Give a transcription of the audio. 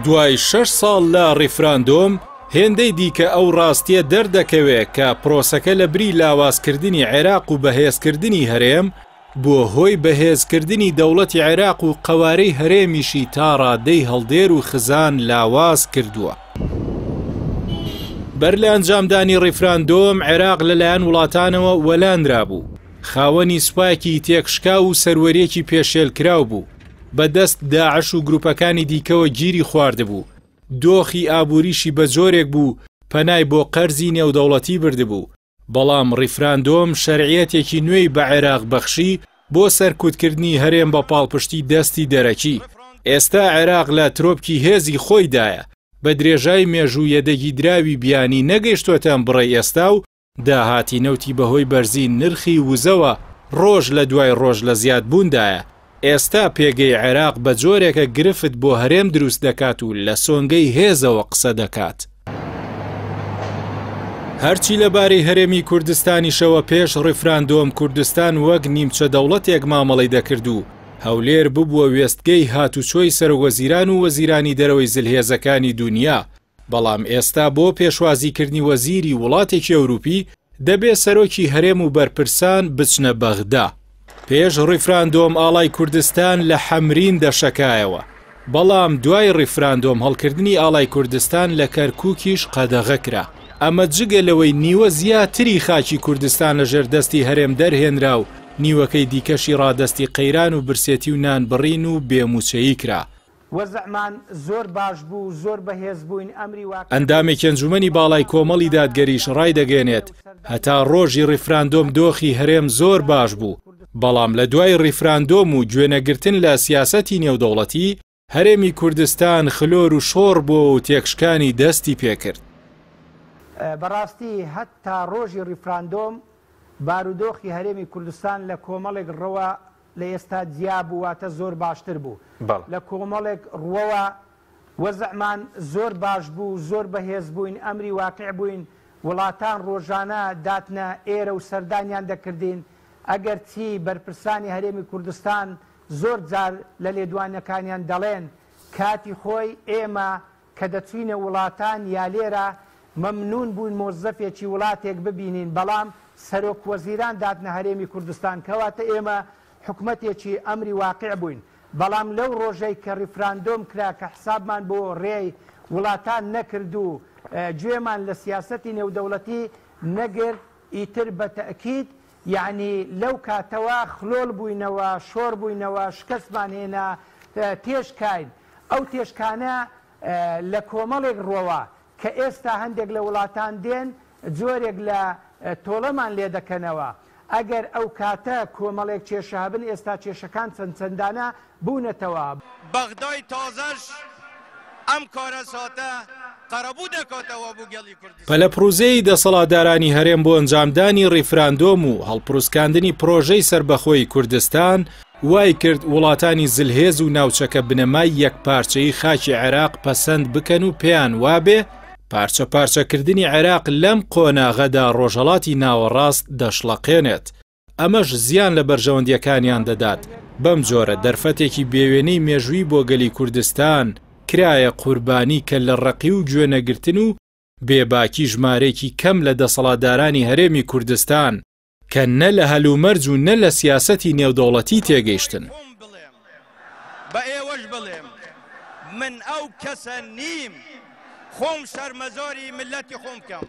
دوای شەش ساڵ لە ڕیفراندۆم، هێندەی دیکە ئەو ڕاستییە دەردەکەوێ کە پرۆسەکە لە بری لاوازکردنی عێراق و بەهێزکردنی هەرێم، بووە هۆی بەهێزکردنی دەوڵەتی عێراق و قەوارەی هەرێمیشی تا ڕادەی هەڵدێر و خزان لاواز کردووە. بەر لە ئەنجامدانی ڕیفراندۆم، عێراق لەلایەن وڵاتانەوە وەلانرابوو، خاوەنی سوپایەکی تێکشکاو و سەروەرییەکی پێشێلکراو بوو، بە دەست داعش و گروپەکانی دیکەوە گیری خواردبوو، دۆخی ئابووریشی بە جۆرێک بوو پەنای بۆ قەرزی نێودەوڵەتی بردبوو، بەڵام ڕیفراندۆم شەرعیەتێکی نوێی بە عێراق بەخشی بۆ سەرکوتکردنی هەرێم بە پاڵپشتی دەستی دەرەکی. ئێستا عێراق لە ترۆپکی هێزی خۆیدایە، بە درێژای مێژوو یەدەگی دراوی بیانی نەگەیشتۆتە ئەم بڕەی ئێستا و داهاتی نەوتی بەهۆی بەرزی نرخی وزەوە ڕۆژ لە دوای ڕۆژ لە زیادبووندایە، ئێستا پێگەی عێراق بە جۆرێکە گرفت بۆ هەرێم دروست دەکات و لە سۆنگەی هێزەوە قسە دەکات. هەرچی لەبارەی هەرێمی کوردستانیشەوە پێش ڕیفراندۆم کوردستان وەک نیمچە دەوڵەتێک مامەڵەی دەکرد و هەولێر ببووە وێستگەی هاتوچۆی سەرۆکوەزیران و وەزیرانی دەرەوەی زلهێزەکانی دونیا، بەڵام ئێستا بۆ پێشوازیکردنی وەزیری وڵاتێکی ئەوروپی دەبێ سەرۆکی هەرێم و بەرپرسان بچنە بەغدا. پێش ڕیفراندۆم ئاڵای کوردستان لە حەمرین دەشەکایەوە، بەڵام دوای ڕیفراندۆم هەڵکردنی ئاڵای کوردستان لە کەرکوکیش قەدەغە کرا. ئەمە جگە لەوەی نیوە زیاتری خاکی کوردستان لەژێر دەستی هەرێم دەرهێنرا و نیوەکەی دیکەشی ڕادەستی قەیران و برسێتی و نانبڕین و بێ موچەیی کرا. وەزعمان زۆر باش بوو، زۆر بەهێز بووین، ئەمری واقیع بوو. ئەندامێکی ئەنجومەنی باڵای کۆمەڵی دادگەریش ڕایدەگەیەنێت، هەتا ڕۆژی ڕیفراندۆم دۆخی هەرێم زۆر باش بوو، بەڵام لە دوای ڕیفراندۆم و گوێنەگرتن لە سیاسەتی نێودەوڵەتی، هەرێمی کوردستان خلۆر و شۆڕ بووەوە و تێکشکانی دەستی پێکرد. بەڕاستی هەتا ڕۆژی ڕیفراندۆم بارودۆخی هەرێمی کوردستان لە کۆمەڵێک ڕووە لە ئێستا جیا بوو واتە زۆر باشتر بوو لە کۆمەڵێک ڕووەوە وەزعمان زۆر باش بوو زۆر بەهێز بووین ئەمری واقیع بووین وڵاتان ڕۆژانە داتنە ئێرە و سەردانیان دەکردین ئەگەر چی بەرپرسانی هەرێمی کوردستان زۆر جار لە لێدوانەکانیان دەڵێن کاتی خۆی ئێمە کە دەچوینە وڵاتان یا لێرە مەمنون بوین مۆزەفێکی وڵاتێک ببینین بەڵام سەرۆک وەزیران داتنە هەرێمی کوردستان کەواتە ئێمە حکومەتێکی ئەمری واقیع بوین بەڵام لەو ڕۆژەی کە ڕیفراندۆم کرا کە حسابمان بۆ ڕێی وڵاتان نەکرد و گوێمان لە سیاسەتی نێودەوڵەتی نەگرت ئیتر بە تەئکید یەعنی لەو کاتەوە خلۆڵ بوینەوە شۆڕ بوینەوە شکەستمان هێنا تێشکاین ئەو تێشکانە لە کۆمەڵێک ڕوەوە کە ئێستا هەندێک لە وڵاتان دێن جۆرێک لە تۆڵەمان لێ دەکەنەوە ئەگەر ئەو کاتە کۆمەڵێک کێشە هەبن ئێستا کێشەکان چەند چەندانە بوونەتەوە. بەغدای تازەش ئەم کارەساتە قەرەبوو دەکاتەوە بۆ گەلی کوردستان. پەلەپڕوزێی دەسەڵاتدارانی هەرێم بۆ ئەنجامدانی ڕیفراندۆم و هەڵپروسکاندنی پرۆژەی سەربەخۆیی کوردستان وای کرد وڵاتانی زلهێز و ناوچەکە بنەمای یەکپارچەیی خاکی عێراق پەسەند بکەن و پێیان وابێ پارچە پارچەکردنی عێراق لەم قۆناغەدا ڕۆژهەڵاتی ناوەڕاست دەشڵەقێنێت ئەمەش زیان لە بەرژەوەندییەکانیان دەدات، بەم جۆرە دەرفەتێکی بێوێنەی مێژووی بۆ گەلی کوردستان کرایە قوربانی کەللەڕەقی و گوێنەگرتن و بێباکی ژمارەیەکی کەم لە دەسەڵاتدارانی هەرێمی کوردستان کە نە لە هەلومەرج و نە لە سیاسەتی نێودەوڵەتی تێگەیشتن. بە ئێوەش بڵێم من ئەو کەسە نیم خۆم شەرمەزاری میللەتی خۆم بکەم.